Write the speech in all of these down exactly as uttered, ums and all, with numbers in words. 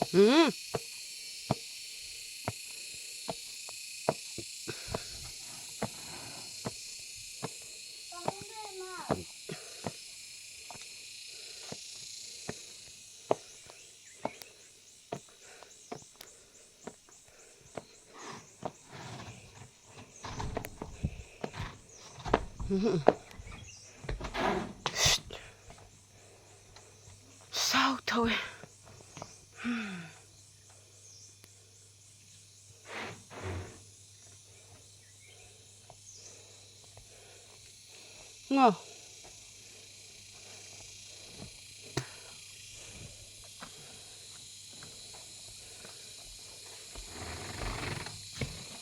Hmm. Sao tho e. Ngo.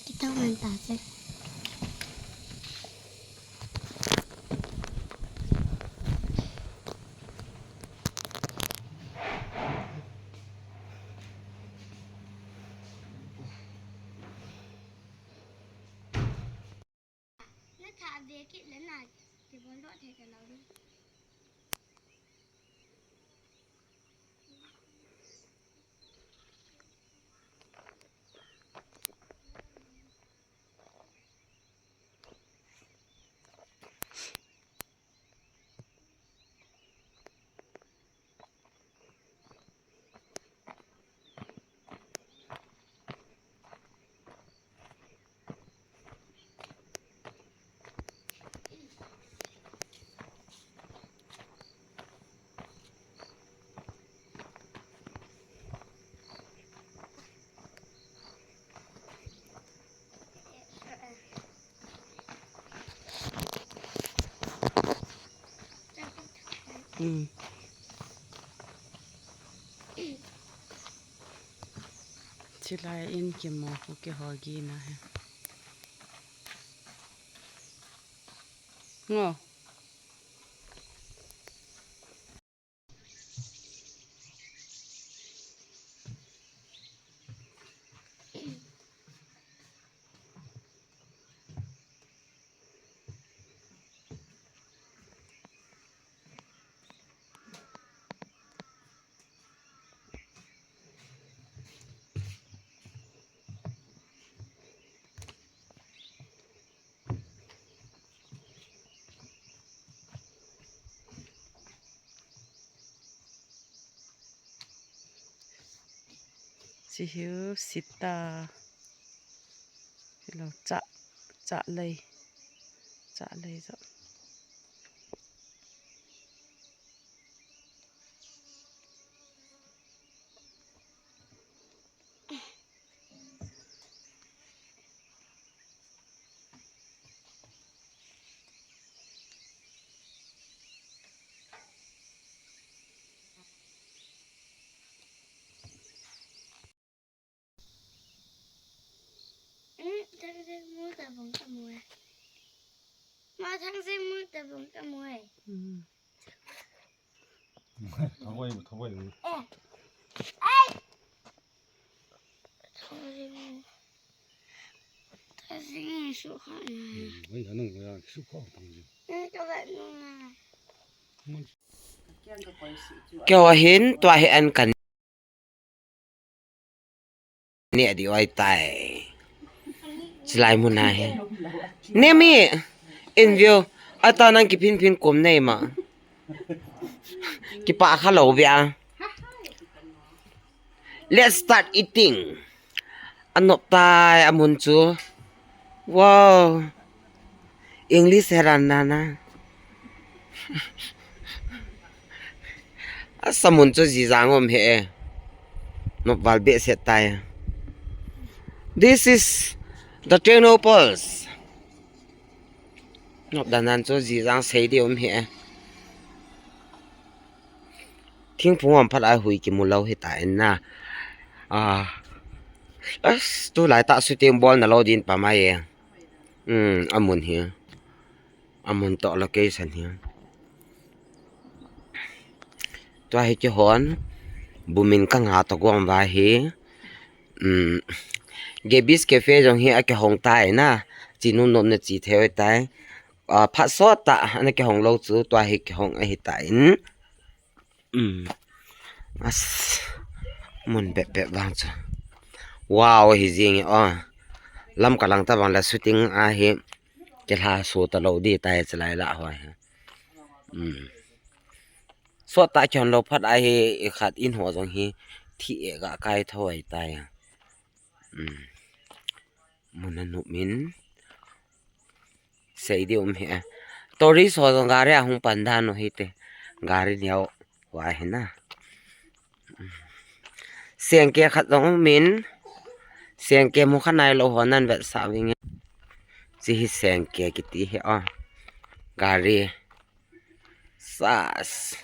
Kita man ta che. Na tha ve kit le na kibol doh thei ta lou ding. Hmm. Chilai in kimo khu kihogi na he. Ngo. Chi hiu sita. Hello, cha, cha lei. Cha lei jo. Thang sing mu ta bong ka mu e. Ma thang sing mu ta bong ka mu e. Thang wai, thang wai. Eh. Ai. Thang sing mu. Thang sing mu su kha na. Wai, anang wai, su kha thang sing. Ka ba nu na. Keu ahin, tua hi an kan. Ni adi oi tai. Chilai mun ahi. Nemi. In view. Ata nang kiphin phin kum nei ma. Kipa kha lo bia. Let's start eating. Anop tai amun chu. Wow. English heran nana. Asa mun chu jijang um he e. Nop val behseh tai. This is the Tengnoupal. Nop dan nan chu jijang sei di um he e. Thingphung um phat a hui kimu lou hita in na. Ah. As, tulai ta shooting bol na lou din pa mai e. Um, amun hi. Amun to location hi. Tua hi kihon. Bumin ka nga to gom va hi. Um, Gabby's Cafe jong hi akihong tai na. Chi num nop na chi thei tai. Ah, phat sot ta, ana kihong lou chu, tua hi kihong ahi ta in. Um. As. Mun bep bep vang chu. Wow, hi jing e, oh. Lam ka lang ta vang la shooting ahi. Kei la su ta lou di tai chalai la ho hi. Um. Sot ta kihon lou phat ahi, i khat in ho jong hi. Thi e ga kai tho ai tai. Um. Mun anop in. Sei di um he. Tourist ho jong gari ahung pan dan u hite. Gari neo. Wa hi na. Sengke khat jong um in. Sengke mu kha nai lou ho nan vetsah vinge. Chi hi sengke kiti hi o. Gari. Sas.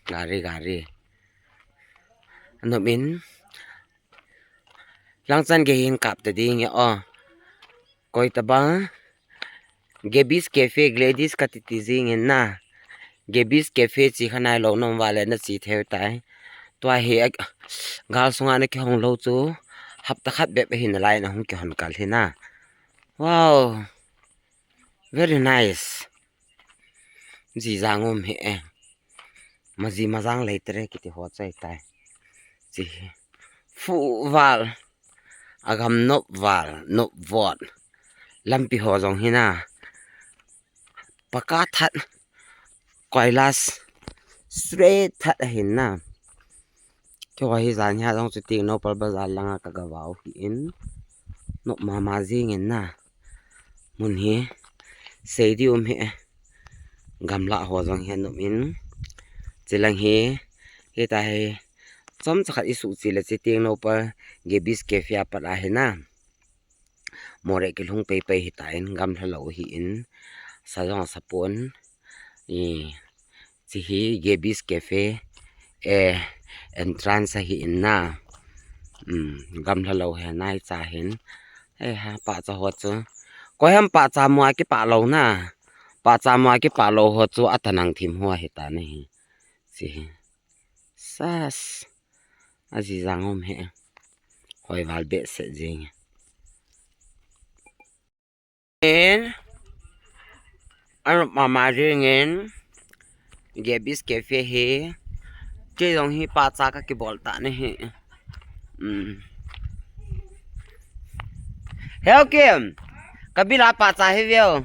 Gari, gari. Anop in. Langchan gei hin kap ta ding e o. Koi ta bang. Gabby's Cafe Gladys ka titi jing in na. Gabby's Cafe chi kha nai lou nom va le na chi thei tai. Tua hi a, gal sunga na kihong lou chu. Hapta khat bep ahi nalai na hung kihon kal hi na. Wow. Very nice. Jijang um he e. Maji majang lei tere kiti ho chai tai. Chi hi. Fu val. Agam nop val, nop vot. Lampi ho jong hi na. Paka that. Koilas. Straight that ahin na. Kei hi jan hi a jong chu Tengnoupal bazar langa ka ga vau hi in. Nop mama jing in na. Mun hi. Sei di um he. Gamla ho jong hi anop in. Chilang hi. Hita hi. Chomcha khat i suh chi le chi Tengnoupal Gabby's Cafe a pat ahi na. Moreh kilhung pei pei hita in gamla lou hi in. Sa jong sa pon. I, chi hi Gabby's Cafe, eh, entrance ahi in na. Um, gamla lou he nai cha hin. Eh, ha, pahcha ho chu. Koi ham pahcha mu a kipah lou na. Pahcha mu a kipah lou ho chu ata nang thim ho ahi ta na hi. Chi hi. Sas. Ajijang um he. Hoi val behseh jing. In, anop mama jing in, Gabby's Cafe hi, kei jong hi pahcha ka kibol ta na hi. Um. Heo Kim, ka bil a pahcha hi veu.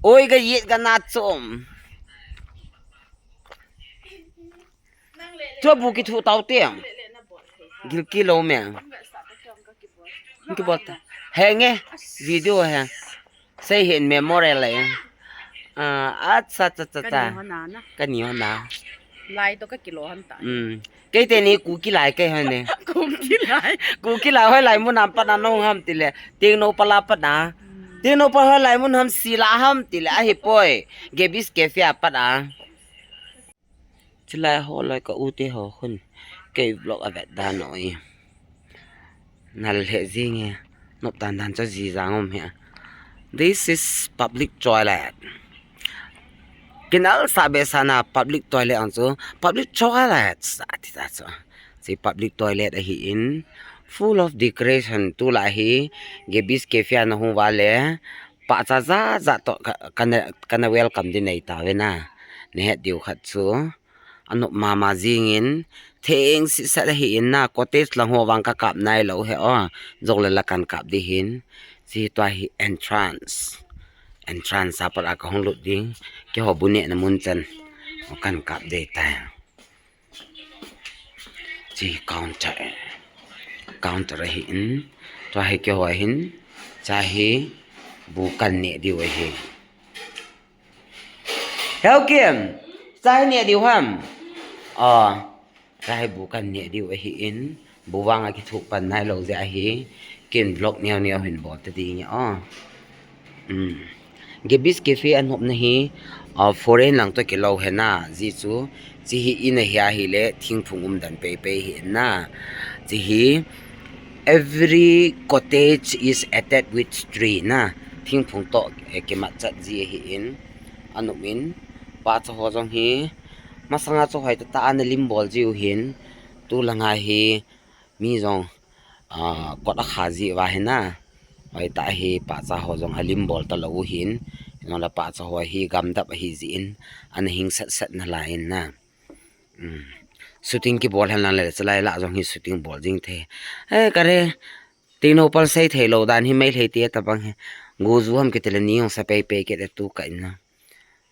Oi, ka yet ka na chom. Chua bu kithu tau te. Gilki lo me. Kibol ta. Henge. Video he. Sei hin memorial le. Ah, acha, cha, cha, cha. Kani ho na na. Kani ho na. Lai to ka kilo han ta. Hmm. Kei te ni Kuki lai kei hon ne. Kuki lai. Kuki lai hoilai mun ham pat na nong ham tile. Ting no pala pat na. Ting no pa hoilai mun ham sila ham tile. Ahi poi. Gebis Cafe a pat a. Chilai ho lai ka u te ho hun. Kei vlog a vet dan oi. Nal he jing e. Nop dan dan cho ji jang um he. This is public toilet. Kinal sa be sa na public toilet ang chu. Public toilet. Sa ti ta chu. Si public toilet ahi in. Full of decoration. Tu la hi. Gebis Cafe a na hu va le. Pa cha za za to ka, ka na, ka na welcome di nei ta ve na. Ne het diu khat chu. Anop mama jing in, theng sisat ahi in na, cottage lang ho vang ka kap nai lo he o, jong le la kan kap di hin, chi tua hi entrance, entrance a pat a ka hung lut ding, keiho bu neh na mun chan, o kan kap de ta. Chi counter, counter ahi in, tua hi keiho hin, cha hi bu kan neh diu ahi. Heo Kim, cha hi neh diu ham. Aw, cha hi bu kan neh diu ahi in, bu vang a kithuh pan nai lo jeh ahi, kin vlog neo neo hin bol ta ding aw. Um. Gebis Cafe a nopna hi, aw, foreign lang to kilo he na, ji chu, chi hi in ahi ahi le, thingphung um dan pei pei hi in na, chi hi, every cottage is attached with tree na, thingphung to, eh, kimat chat ji ahi in. Anop in, pa cha ho jong hi, masanga chu hoi tata ana lim bol jiu hin, tu langa hi, mi jong, ah, kot a kha ji va hi na, hoi ta hi, pa cha ho jong alim bol ta lo u hin, jong la pa cha ho hi, gam dap ahi ji in, ana hing sat sat na lai in na. Um, shooting kibol hen lang le, chalai la jong hi shooting bol jing thei. Eh, ka re, Tino pal sei thei lo dan hi mai lhei ti ta bang hi. Gu ju ham kiti le ni jong sa pei pei kit e tu ka in na.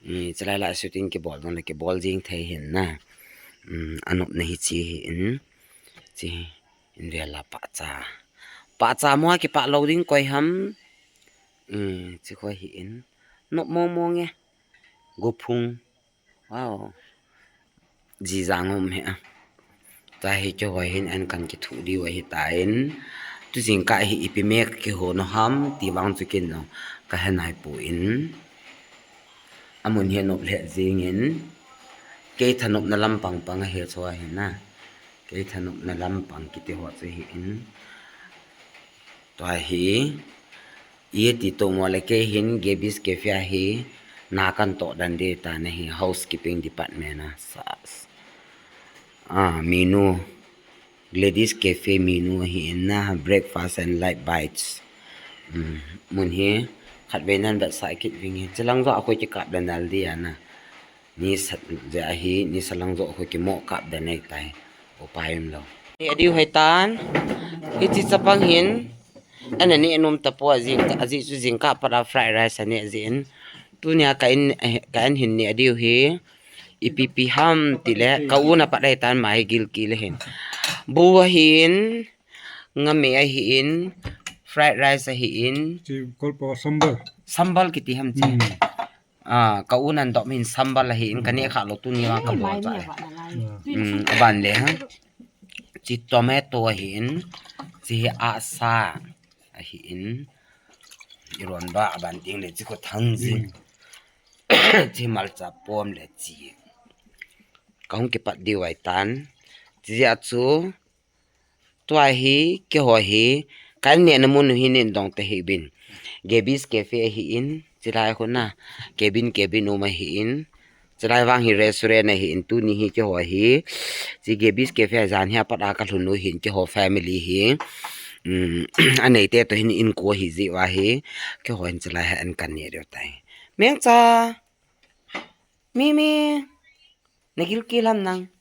Ni chalai la shooting kibol dong le kibol jing thei hin na. Um, anop na hi chi hi in. Chi hi in ve la pa cha. Pa cha mo a kipa lo ding koi ham. Um, chi koi hi in. Nop mong mong e. Gu phung. Wow. Ji jang um he. Ta hi keiho hin an kan kithuh diu ahi ta in. Tu jingkah hi ipi me ka kiho no ham ti vang chu kin no ka he nai pu in. Amun hi nop lheh jing in. Kei thanopna lampang pang ahi chu ahi na. Kei thanopna lampang kiti ho chu hi in. Tua hi, i ti to mo le kei hin Gabby's Cafe a hi, na kan toh dan de ta na hi housekeeping department a sas. Ah, menu, Gladys Cafe menu hi in na breakfast and light bites. Um, mun hi, khat vei nan vetsah kit ving hi, chilang jo a koi kikap dan al di a na. Ni sat je ahi, ni salang jo khu kimo kap de nei tai. Upai um lo. Neh diu hai tan. Hichi chapang hin. Ana neh nom ta po ajing, aji chu jingkah pat a fried rice aneh jin. Tunia ka in, eh, ka in hin neh diu hi. Ipi pi ham ti le, ka u na pat dai tan ma hi gilki le hin. Bu ahin, nga me ahin, fried rice ahin. Chi kol pa sambal. Sambal kiti ham chi. Hmm. Ah, ka u nan dom hin sambal ahin, ka neh kha lo tuni vang ka bol cha. Hmm, aban le ha. Chi tomato ahin, chi hi asa ahin. Iron ba aban ding le chi ko thangjing. Hmm. Chi malcha pom le chi. Ka hung kipat diu ai tan. Chi a chu Tua hi, keiho hi, ka in neh na mun u hi nin dong te hi bin. Gabby's Cafe ahi in, chilai khu na, cabin, cabin um ahi in. Chilai vang hi restaurant ahi in, tuni hi keiho hi. Chi Gabby's Cafe a jan hi a pat a ka lhun u hin, keiho family hi. Um, anei te to hin in ko hi ji u ahi. Keiho hin chilai hi an kan neh diu tai. Mengcha. Mimi. Na gilki lam nang.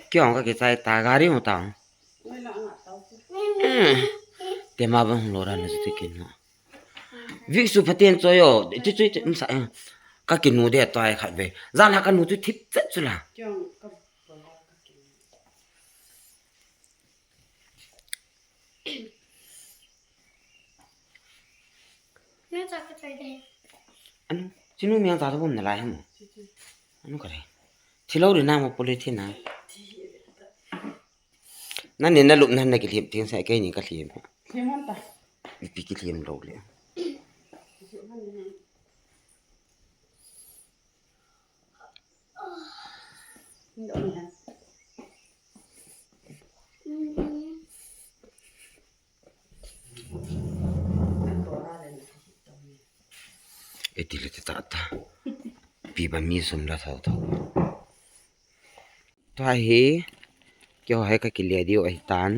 Kei hung kakichai ta, gari hung tao. Tema bang hung lou ra na chu tikin ho. Vik su phaten choi o, ti chu ti, um sa, eh. Kakinu de toi khat ve. Jan ha kanu chu thip chet chu la. Anu, chinu mi ang cha bom na lai ham. Anu kare. Thilou ri na mo polythene na. Nani na lup na na kilhim ting sa kei ni kalhim. Ipi kilhim lou le. Eti le ti ta ta. Pi ba mi sum la thau thau. Tua hi, keiho hi kakile diu ahi tan.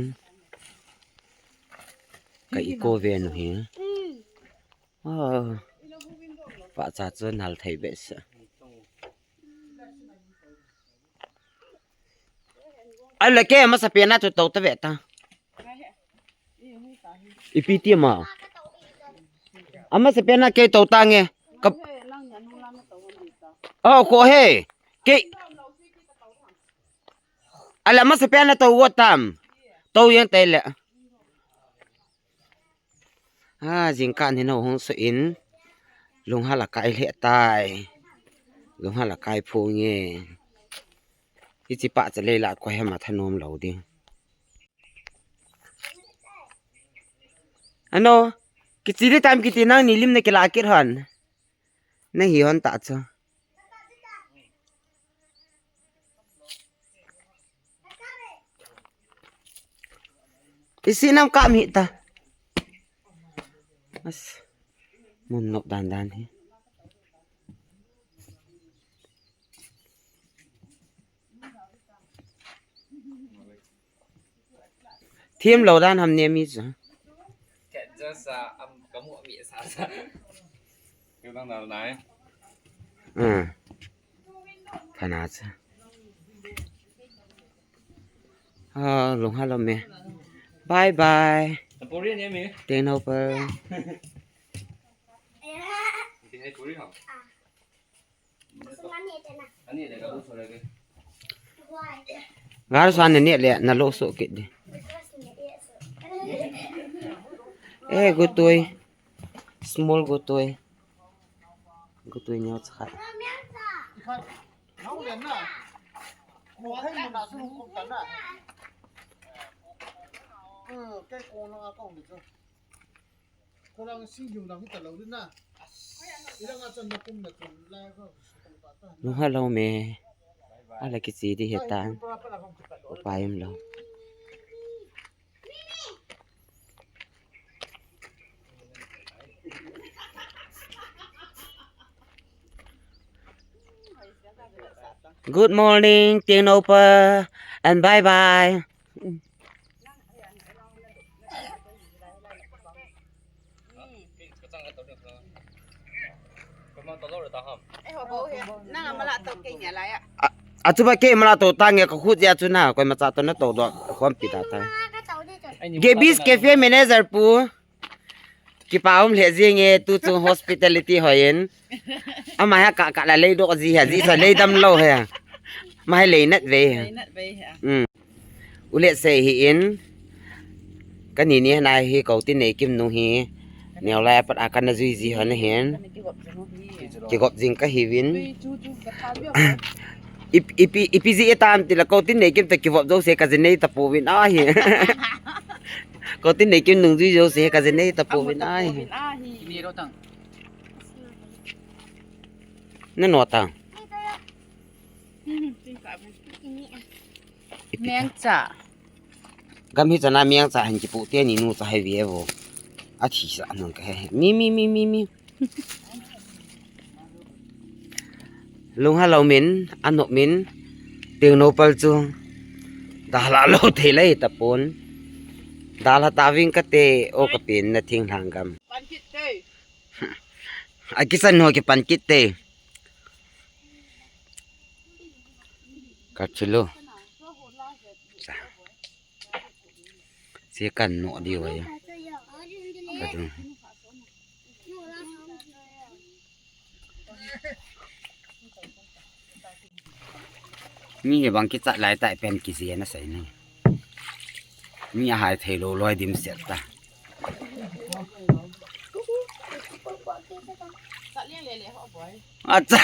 Ka eco van u hi. Ah, pahcha chu nal thei behseh. Ala ke, amasapen a chu tou ta ve ta. Ipi ti ma. Amasapen a kei tou tange. Ka. Oh, ko he. Kei. Ala amasapen a tou go tam. Tou jeng tei le. Ha, jingkah ni no hung so in. Lunghal a kai le tai. Lunghal a kai phu nge. Hiche pa cha lei la ko he ma thanom lou ding. Ano, kichi di tam kiti nang ni lim na kila kit hon. Na hi hon ta chu. Isi nam ka mi ta. As. Mun nop dan dan hi. Thiam lou dan ham ne mi chu. Kei just, ah, am, ka mu mi sa sa. Kei dang dal nai. Hmm. Phana chu. Ah, lunghal lou me. Bye bye. Puri ne mi. Teng no pa. Puri ha. Gar san ne le na lo so kit di. Eh, gutoi. Small gutoi. Gutoi nyo cha. Lunghal lou me. Ala kichi di he tan. Upai um lou. Good morning, Tengnoupal, and bye bye. A, achu ba kei mala to tange ka khut jeh a chu na, koima cha to na to doh khompi ta ta. Gaby's Cafe manager pu. Kipa um lheh jing e, tu chung hospitality hoi in. Ama hi ka, ka la lei doh ji hi, ji sa lei dam lou hi. Ama hi lei nat ve hi. Lei nat ve hi. Um. U le sei hi in. Ka ni ni hana hi ko tin nei kim nu hi. Neo lai a pat a ka na jui ji hon hin. Kigop jing ka hi vin. Ip-, ipi, ipi ji e tam ti la ko tin nei kim ta kivop jo se ka ji nei ta pu vin a hi. Ko tin nei kim nung jui jo se ka ji nei ta pu vin a hi. Na no ta. Mengcha. Gam hi chana mengcha hin kipu te ni nu cha hi ve vo. A thi sa nung ka he. Mi, mi, mi, mi, mi. Lunghal lou min, anop min, Tengnoupal chu dalha lou thei lai ta pon. Dalha ta ving ka te o ka pin na thing hlang gam. Pan kit te. A kisan ho kipan kit te. Ka chu lo. Cha. Che kan no di wa ya. Ka du. Mi hi bang kichat lai tai pen kije na sai ni. Mi a hai thei lou loi dim set ta. Acha.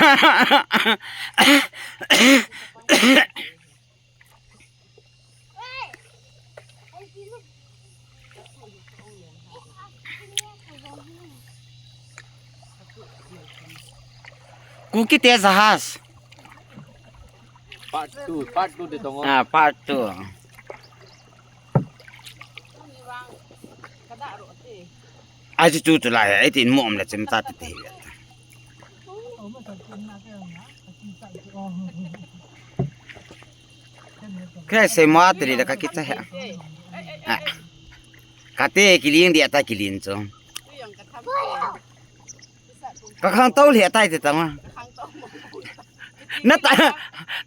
Kuki te jahaz. Part two, part two de tongo. Ah, part two. Aji tu tu lai, ai tin mo om la chim ta te te. Khe se mo atri da ka kicha he. Ah. Ka te kiling dia ta kiling cho. Ka khang tau le tai te ta ma. Na ta,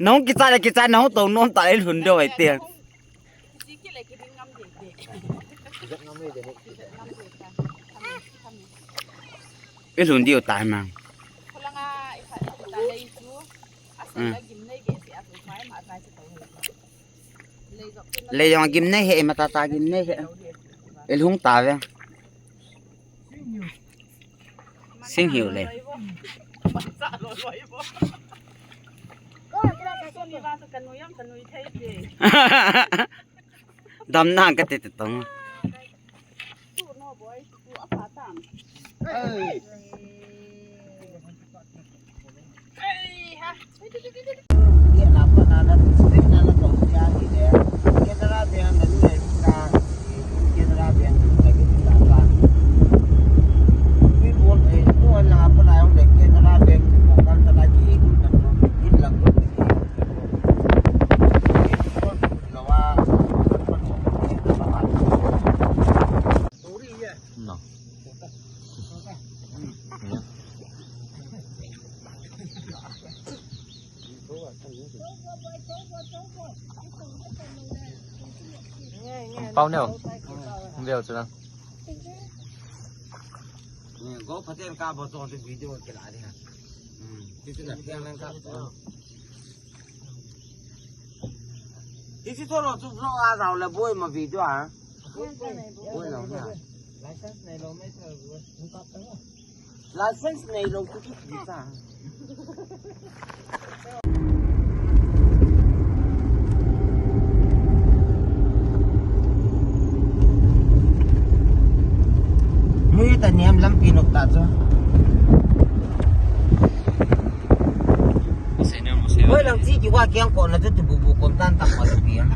nong kicha le kicha nong tau nom ta le lhun do ai te. I lhun diu tai ma. Lei jong gimnei he, ima tata gimnei he. I lhung tave. Sing hiu le. Dam nang ka ti ti tong. No. Pau neo. Không đều chứ đâu. Go phaten ka bo to video ke la de ha. Hmm. Ti tu na phaten ka. Ti si to lo tu vlog a rau le boi ma video a. Boi lo na. License nei lo mai sa. License nei lo tu ki ta. Mui ta niam lampi nok ta chu. Hoi lang chi ki wa kiang ko na chu ti bu bu kon tan tak ma lampi a.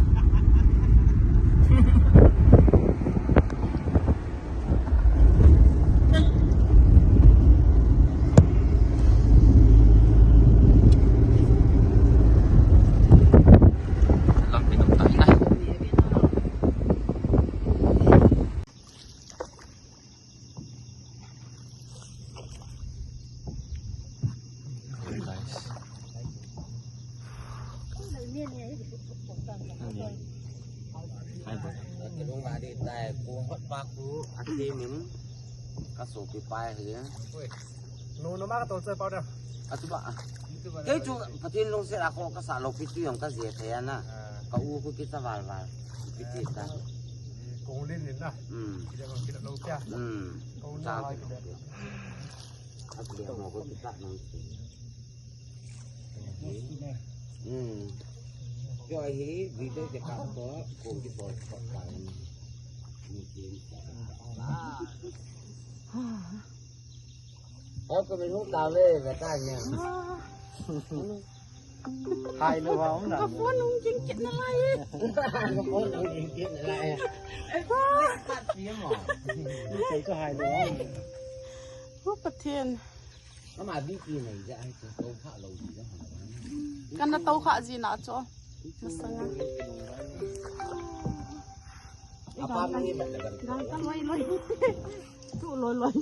Ka sopi pa hi. Nu, nu ma ka tol choi pau da. Atu ba. Kei chu Pathen lungset a ko ka sa lo pi tu jong ka je thei ana. Ka u ku ki ta val val. Pi ti ta. Kong lin lin na. Hmm. Ki da ki da lo kya. Hmm. Kong lin ha ki da. Atu le mo ko ki ta nang. Hmm. Kyo hi video ke ka ko ko ki ko ko ka ni. Ni ki. Ơ, ko min hung tao le, ve ta nya. Hai lo wa hung na. Ka phone hung jing kit na lai. Ka phone hung jing kit na lai. Pat pi mo. Ni ko hai lo wa. Ko Pathen. Ama bi pi nei ja ai ko to kha lo ji ja. Kana to kha ji na cho. Masanga. Apa ni ba. Gang ka loi loi. Tu loi loi.